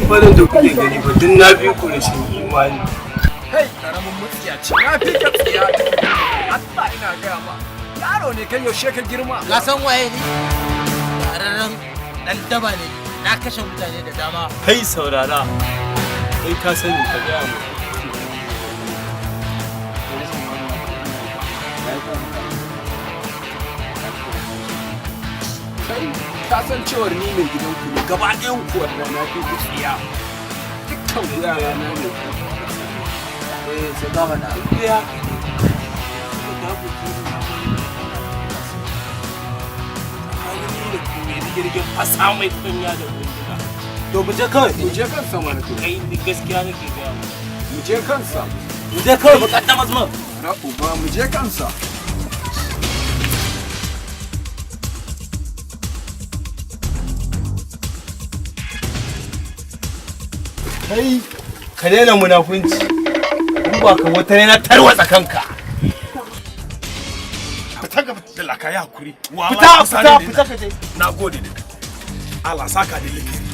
Farin da kuke gani ba duk na bi ku rashin imani. Kai karamin mutsiyaci, na fi ka tsiya. Allah ina gaya ma. Yaro ne kai, yaushe ka girma? Ka san waye ni? Ƙararren ɗan daba ne, na kashe mutane da dama. Kai, saurara, kai ka sani, ka gaya mu. Kai ka san cewar ni mai gidanku ne gaba ɗayan ku, wannan na fi ku tsiya. Dukkan ku yara na ne. Eh, sai ka faɗa. Ya da ku tsakanin ni da ku mai rigirgin fasa mai kunya da bindiga. To, mu je kawai. Mu je kansa mana to. Kai, ni gaskiya nake gaya mu. Mu je kansa. Mu je kawai mu kaddamar mu. Na uba, mu je kansa. Kai, ka daina munafunci, in ba ka wata ne na tarwatsa kanka. Fita ga da laka ya hakuri. Fita, fita, fita ka je. Na gode da Allah saka da likiri.